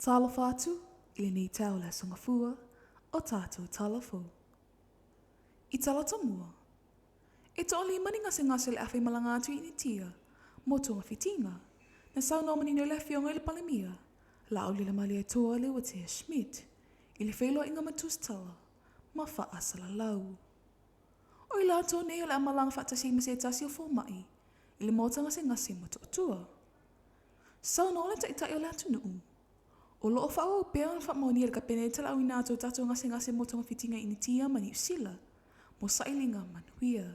Talofa atu i lenei taeao o le Aso Gafua o tatou Tala Fou. I Talata mua, e toalima ni gasegase o le afaimalaga atu i Initia mo togafitiga, na saunoa manino ai le Afioga i le Palemia, Laaulialemalietoa Leuatea Schmidt, i le feiloaiga ma tusitala ma faasalalau. O i latou nei o le a malaga faatasi ai ma se tasi o fomai i le maota gasegase i Motootua. Saunoa le Taitai o le atunuu, o lo o faaauau pea ona faamaonia e le Kapeneta le auina atu o tatou gasegase mo togafitiga i Initia ma Niu Sila mo sailiga manuia.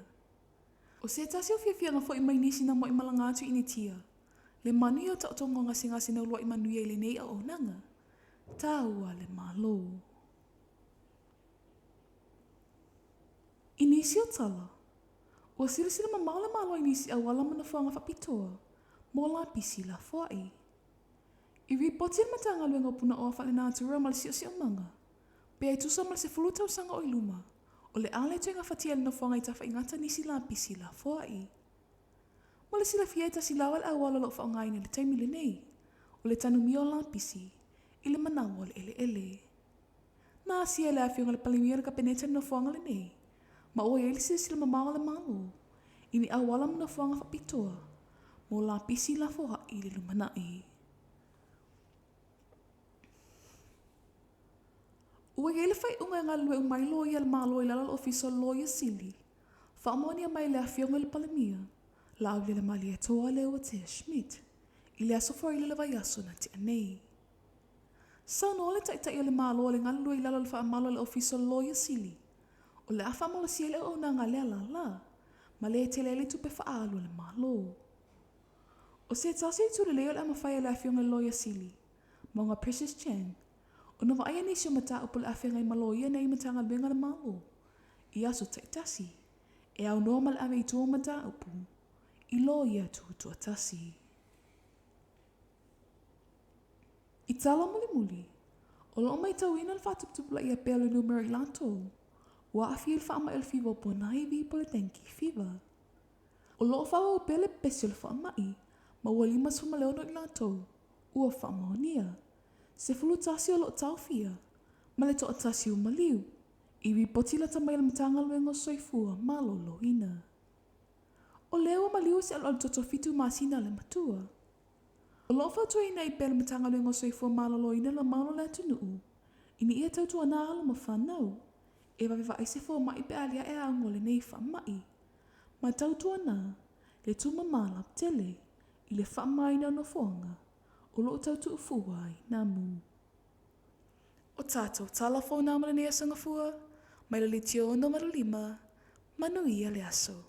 O se tasi o fiafiaga foi mai nisi na muaimalaga atu i Initia, le manuia o taotoga o gasegase na uluai manuia i lenei auaunaga taua a le Malo. I nisi o tala, ua silasila mamao le Malo i nisi auala ma nofoaga faapitoa mo lapisi lafoai. I ripoti e le Matagaluega o Punaoa Faalenatura ma le Siosiomaga, pe ai tusa ma le 10 tausaga o i luma, o le a le toe gafatia e le nofoaga i Tafaigata nisi lapisi lafoai. Mo le silafia e tasi lava le auala o lo o faaaogaina i le taimi lenei, o le tanumia o lapisi i le manawa o le eleele. Na asia e le Afioga i le Palemia o le Kapeneta le nofoaga lenei, ma ua i ai le silasila mamao a le Malo i ni auala ma nofoaga faapitoa mo lapisi lafoai i le lumanai. Ua i ai le faaiuga e galulue uma ai loia a le Malo i lalo o le Ofisa o le Loia Sili, faamaonia mai e le Afioga i le Palemia, Laaulialemalietoa Leuatea Schmidt, i le Aso Faraile o le vaiaso na tea nei. Saunoa le Taitai o le Malo le galulue i lalo o le faamalo a le Ofisa o le Loia Sili, o le a faamalosia ai le auaunaga a lea lālā, ma lē tele ai le tupe faaalu a le Malo. O se tasi o itu lelei o le a mafai e le Afioga i le Loia Sili, Mauga Precious Chang, ona vaaia nisi o mataupu o le a feagai ma loia nei i Matagaluega a le Malo i aso taitasi e aunoa ma le ave i tua o mataupu i loia tutoatasi. I tala mulimuli, o lo o matauina le faatuputupulaia pea o le numera o i latou ua aafia i le faamai o le fiva o puanaivi po o le dengue fever. O lo o faaauau pea le pepesi o le faamai ma ua 56 i latou ua faamaonia, 11 o lo o taofia ma le toatasi ua maliu i ripoti lata mai a le Matagaluega o Soifua Maloloina. O lea ua maliu se alualu toto 7 masina a le matua. O lo o fautuaina ai pea le Matagaluega o Soifua Maloloina le mamalu o le atunuu ina ia tautuana alo ma fanau e vave vaai se fomai pe a aliae aoga o lenei faamai ma tautuana le tumama lautele i le faamamaina o nofoaga o lo o tau tuufua ai namu. O tatou tala fou na ma lenei aso Gafua, mai le leitio 685, manuia le aso.